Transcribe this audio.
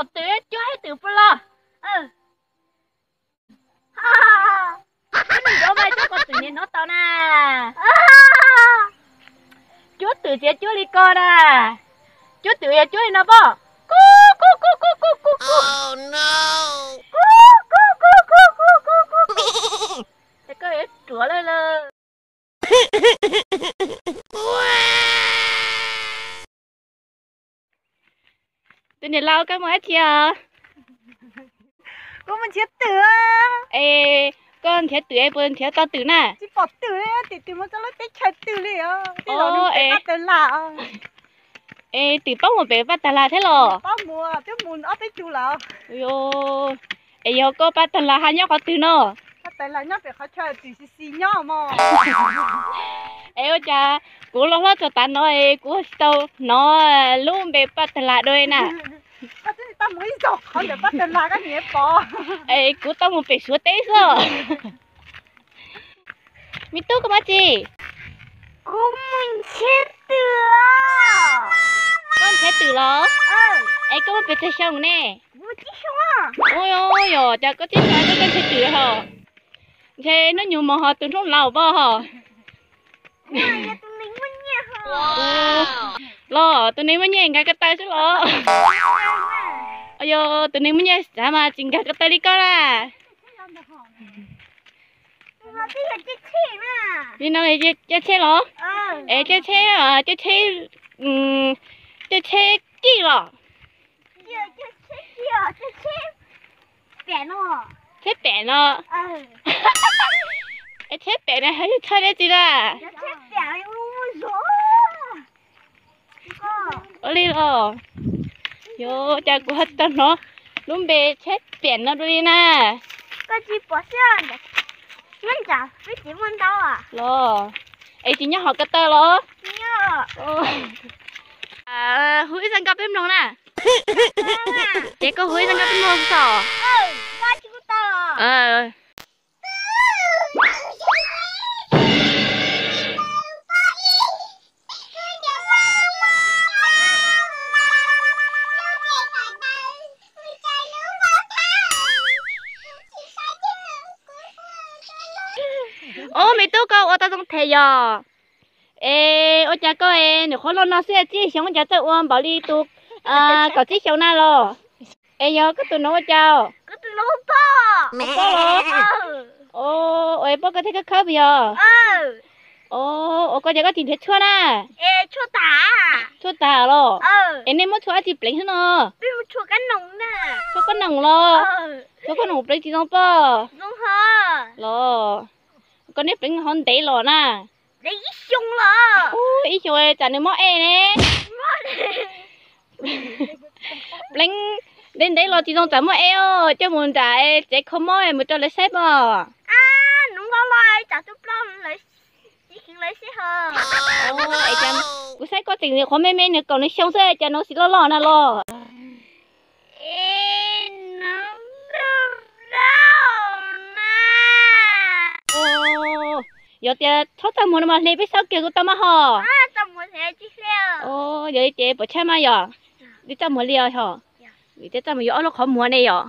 Twm, cuab hais twm puas los? Cuab twm niam hnov tau na. Cuab twm txiav cuab li ko na. Cuab twm yog cuab li no pob. Kub kub kub kub kub kub kub. Kub kub kub kub kub kub kub. Ces koj yuav ruam lawm lauj. Tus niam laus, koj mus dab tsi os? Kuv mus nrhiav twm. Es koj nrhiav twm es puas nrhiav tau twm na? Tsis pom twm li, tim twm mus txog lub teb chaws twm li os. Es twm paub mus pem Paj Tag Las thiab los? Paub mus, twb mus ob peb tug lawm. Es yog koj Paj Tag Las haj nyob qhov twg no? Paj Tag Las nyob pem qhov chaw twm xis xis nyob mog. Es ua cas kuv los hlob txog tav no es kuv tsis tau hnov lub npe Paj Tag Las dua li na? Es kuv tau mus pem Suav teb xwb. Me tub, koj mus dab tsi? Kuv mus nrhiav twm. Koj nrhiav twm los? Es koj muaj pes tsawg xyoo ne? Ua, yog cas koj tib xyoo koj nrhiav twm hos? Ntshe hnub nyoog mos hos tus hnub laus pob hos. Los tus neeg muaj nyiaj nkag ko taw xwb los? Yog tus neeg muaj nyiaj xav mas tsis nkag ko taw li koj na. Li no caij tsheb los? Es caij tsheb, caij tsheb, caij tsheb kij los? Tsheb pem no. Es tsheb pem no yog tsheb dab tsi na? Ua li los? Yog cas kuv ho tau hnov lub npe tsheb pem no dua li na. Los es tsis nyob hauv ko taw los? Hu ib zaj nkauj peb mloog na. Ces koj hu ib zaj nkauj peb mloog tso. Ob, me tub, koj ua tau zoo them yog. Es ua cas koj es nws qhuav loj no xwb, tsib xyoos cas txawj ua npaum li tus kaum tsib xyoos na los? Es yog koj tus no ua cas? Koj los? Ua, es poj koj thiab khawb khawb puas yog? Ua, koj ces koj tsis nrhiav tshuaj na? Tshuaj tag los? Es nej muab tshuaj dab tsi pleev xwb no? Tshuaj kab noom los? Tshuaj kab noom pleev tsis zoo poj los? Koj neb pleev ho ntev los na? Ib xyoos tsam nws mob ej ne. Pleev ntev ntev los tsis zoo tsam mob ej os, coj mus nram tsev kho mob mus rau lawv saib poj. Kuv saib koj tseem qhuav me me nws kaum nws xyoo xwb cas nws xis loj loj na los? Yog tias txhob txaj muag no mas hle peb saib kiag kuv tau mas hos. Yog li ces puas tshaib mas yog? Li txaj muag li os hos. Vim tias txaj muag yuav ob lub qhov muag ne yom.